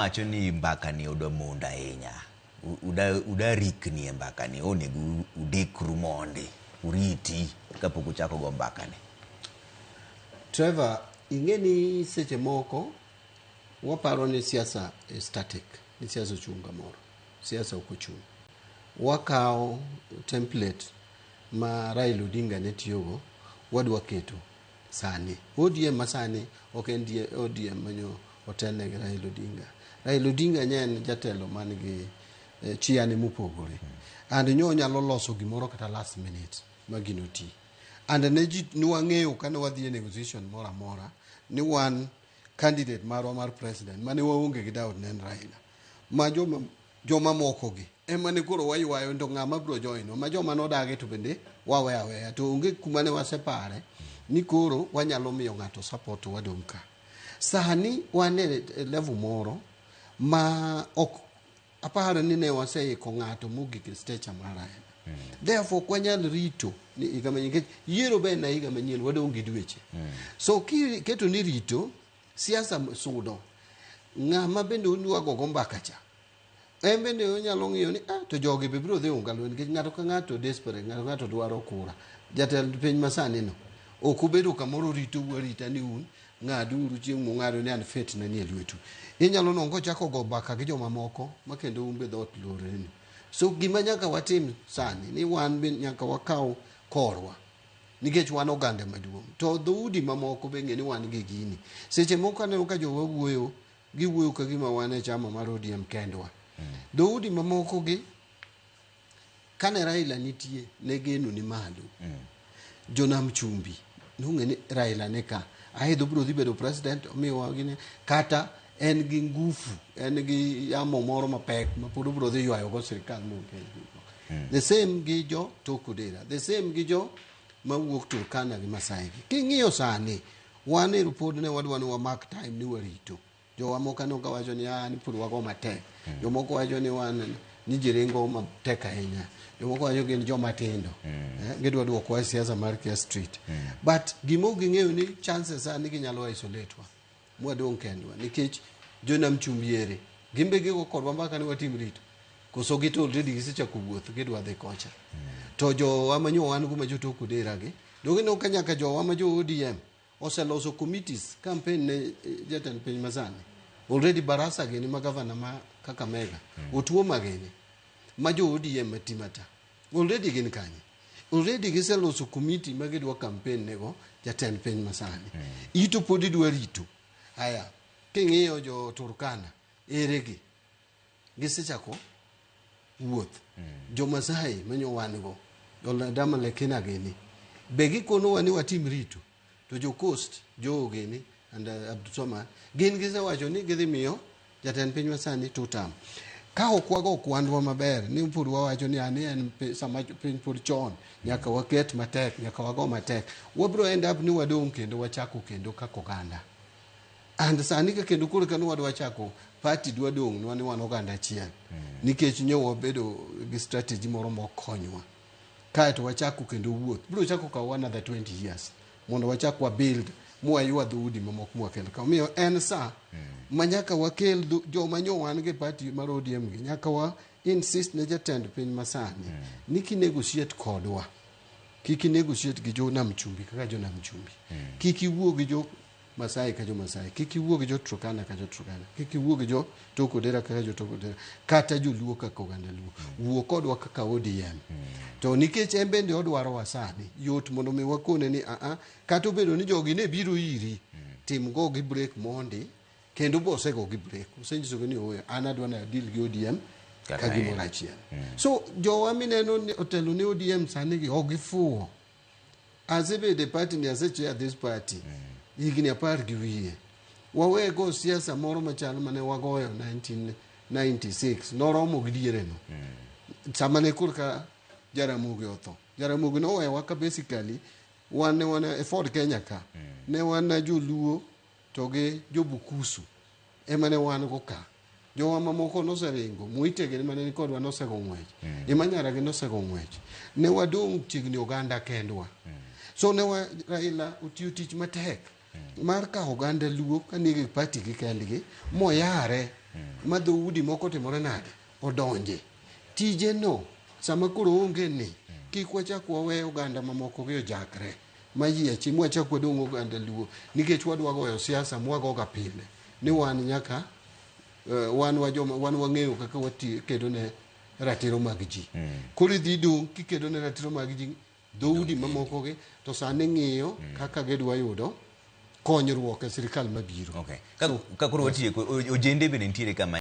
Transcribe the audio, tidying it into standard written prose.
Wacho ni mbaka ni odwa mondo ahinya. Uda rikni e mbaka ni, onego udikru mondi, uriti kapok uchako go mbaka ni. Trevor, ing'e ni seche moko waparo ni siasa is static, ni siasa ochung' kamoro. Siasa ok ochung'. Wakawo template ma Raila Odinga ne tiyogo, wadwa keto sani. ODM ma sani ok en ODM manyo otelne gi Raila Odinga. Raila Odinga nye en jatelo man gi chia ne mopogore. And nyo onyalo loso gimoro kata last minute ma gino ti. And ne ji nwang'eyo kane wadhi e negotiation moro amora ni wan candidate marwa mar president mane waonge gi doubt ne en Raila. Ma joma moko gi ema ne koro waywayo to ng'ama biro join ma joma nodagi to bende wawe aweya to onge kuma ne wasepare ni koro wanyalo miyo ng'ato support to wadong' ka. Sani wan e level moro ma ok aparo ni ne waseiko ng'ato mogik e stature mar Raila. Therefore ok wanyal rito ni higa manyien nikech yiero be en higa manyien wadong' gi dweche. So kiketo ni rito siasa sudo ng'ama bende udwa gogo mbaka cha en bende onyalo ng'iyo ni ah, to jogi be biro dhi unga lwedo nikech ng'ato ka ng'ato desperate, ng'ato ka ng'ato dwaro kura. Jatend piny masani no ok obedo kamoro ritou arita ni un ng'aduru chieng' mung'ado ni an fate na nie lwetu. Inyalo nwang'o kochako go mbaka gi jomamoko ma kendo un be dhoot lorrenu. So gima nyaka watim sani ni wan be nyaka wakaw korwa nikech wan oganda maduong'. To dhoudi mamoko be ng'e ni wan gi gini. Seche moko aneno ka jowa wuoyo, giwuoyo ka gima wan e chama mar ODM kendwa. Dhoudi mamoko gi kane Raila nitie ne geno ni malo. Jonam chumbi nong'e ni Raila ni ka aidho biro dhi bedo president omiwa gine kata en gi ngufu en gi yamo moro mapek ma pod obiro dhi ywayo go sirikal mokel. The same gi jo Tok Odera, the same gi jo mawuok Turkana gi Masai gi. King'iyo sani wan ero pod ne wadwa ni wamak time ni warito. Jowa moko aneno ka wacho ni ah, ni pod wago matek. Jomoko wacho ni wan ni ji ringo matek ahinya. Jomoko wacho gin joma tindo. Gidwa duokowa e siasa mar Kia Street. But gima ok ging'eyo ni chances are ni ginyalo isolate wa. Mwadong' kendwa nikech jonam chumbi ere gin be gigo kodwa mbaka ni watim rito koso gito already gisechako wuoth gidwa dhi kocha to jowa manyo wan go ma jotok odera gi donge ineno ka nyaka jowa ma jo ODM oseloso committees campaign ne jatend piny masani already Barasa gini ma gavana ma Kakamega otuo magini ma jo ODM matimata already gin kanye already giseloso committee ma gidwa campaign nego jatend piny masani ito pod idwa rito haya king'iyo jo Turkana ere gi gisechako wuoth jo Masai manyo wan go Oladama Lekina gini be gikonowa ni watim rito to jo Coast jo gini and Abdulswamad gin gisewacho ni gidhi miyo jatend piny masani two term ka ok wago kwandwa maber ni pod wawacho ni ani en sama piny pod chon nyaka waket matek nyaka wago matek wabro end up ni wadong' kendo wachako kendo kaka oganda and sani ka kendo koro ka wadwa chako party dwa dong' nwa ni wan oganda achiel nikech nyo wabedo gi strategy moro mokonywa kaeto wachako kendo wuoth biro chako kawo another 20 years mondo wachak wa build mwaywa dhoudi mamoko mwakel ka omiyo en sa ma nyaka wakel joma nyo wan gi party mar ODM gi nyaka wa insist ne jatend piny masani ni kinegotiate kodwa kik inegotiate gi jo nam chumbi kaka jo nam chumbi kik iwuo gi jo Masai ka jo Masai kik iwuo gi jo Turkana ka jo Turkana kik iwuo gi jo Tok Odera kaka jo Tok Odera kata joluo kaka oganda luo wuo kodwa kaka ODM to nikech en bende odwarowa sani yot mondo mi wakone ni aa kata obedo ni jogi ne biro iri tim go gi break mondi kendo bo osego gi break osenyisogi ni ooyo an adwa ni adil gi ODM Kaka ka gimoro en. achiel so jowa mineno ni otelo ne ODM sani gi ok gifuwo asebedo e party ni asechair this party higni 10 gi wiye wawe go siasa moro machal mane wagoyo 1996 noromo gi diere no sama ne korka Jaramogi otho Jaramogi nowewa ka basically wan ne wan e Ford Kenya ka ne wan joluo to gi jobukusu ema ne wan go ka jowa mamoko noseringo Muitege mane ni kodwa nosego ng'wech Imanyara gi nosego ng'wech ne wadong' chiegni oganda kendwa so ne wa Raila otiyo tich matek mar kawo oganda luo ka nigi party gi kendgi moyare. Ma dhoudi moko otimore nade? Odonje. Tije no sama koro onge ni kik wachak wawe oganda mamoko gi ojakre mayiechi mwachak wadong' oganda Luo nikech wadwa goyo siasa mwagoga pile ni wan nyaka wan wajoma wan wang'eyo kaka wati kedo ne ratiro mag ji. Koro idhi dong' kikedo ne ratiro mag ji dhoudi mamoko gi to sani ng'iyo kaka gidwa yudo konyruok e sirikal mabiro. Okay. Ka koro watieko, ojende bende nitiere kama